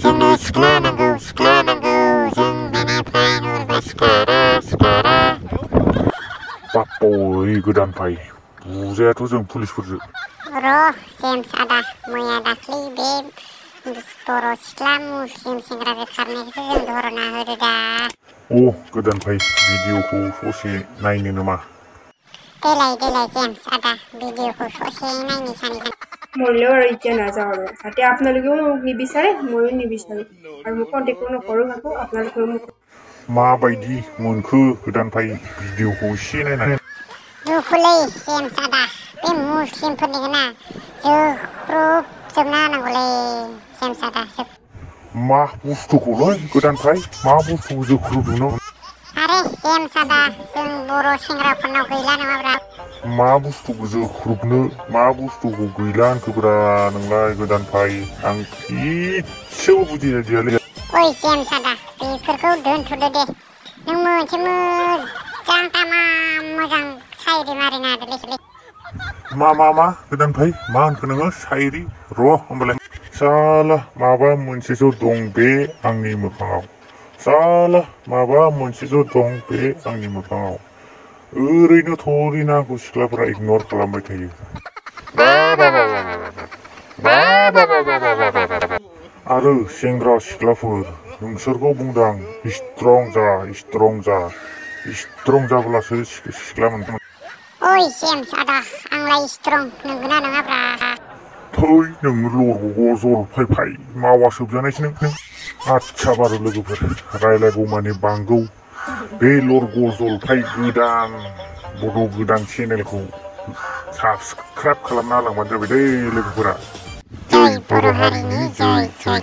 जोंनो सिख्ला नांगौ जों बेनिफ्राय नुरबाय सिखारा बाप्पय गोदान फाय बुजायाथ' जों पुलिसफोरजों र' जेम्स आदा मैया दाख्लै बे बर' सिख्ला मुस्लिम सेंग्राजों खारनायखौसो जों धरना होदो दा। गोदान फाय भिडिअखौ ससे नायनो नामा? देलाय जेम्स आदा भिडिअखौ ससे नायनो सानदों। মৰিলেও আৰু এতিয়া নাযাওঁ আৰু যাতে আপোনালোকেও মোক নিবিচাৰে ময়ো নিবিচাৰোঁ আৰু মোক কণ্টেক্টো নকৰোঁ কাকো আপোনালোকেও মোক माबायदि मोनखो गोदान फाय भिडिअखौ एसे नायनानै दुखुलै जेम्स आदा बे मुस्लिमफोरनिखौ ना जोख्रुबजोबना होनांगौलै जेम्स आदा। मा बुस्थुखौलै गोदान फाय मा बुस्थुखौ जोख्रुबनो आरे जेम्स आदा जों बर' सेंग्राफोरनाव गैला नङाब्रा। मा बुस्थुखौ जोख्रुबनो मा बुस्थुखौ गैला होनखोब्रा नोंलाय गोदान फाय आं इसेबो बुजिदियालै। ओइ जेम्स आदा बेफोरखौ दोनथ'दो दे नों मोनसे मोजां तामाम मोजां सायरि मारिना होदोलै। मा गोदान फाय मा होनखो नोङो सायरि र' होमबालाय साला माबा मोनसेसो दं बे आंनि मोखाङाव साला माबा मोनसेसो दं बे आंनि मोखाङाव ओरैनो थरिना आंखौ सिख्लाफोरा इगनर खालामबाय थायो। आरो सेंग्रा सिख्लाफोर नोंसोरखौ बुंदों स्ट्रं जाब्लासो सिख्ला मोनगोन। ओइ जेम्स आदा आंलाय स्ट्रं नंगौना नङाब्रा? थै नोङो लरग' जलफाय फाय मावा सोबजानायसो नों आदसा बारु लोगोफोर रायलायगौ माने बांगौ बे लरग' जलफाय गोदान चेनेलखौ साबसक्राइब खालामना होलांबानो जाबाय दे लोगोफोरा। जय बर' हारिनि जय।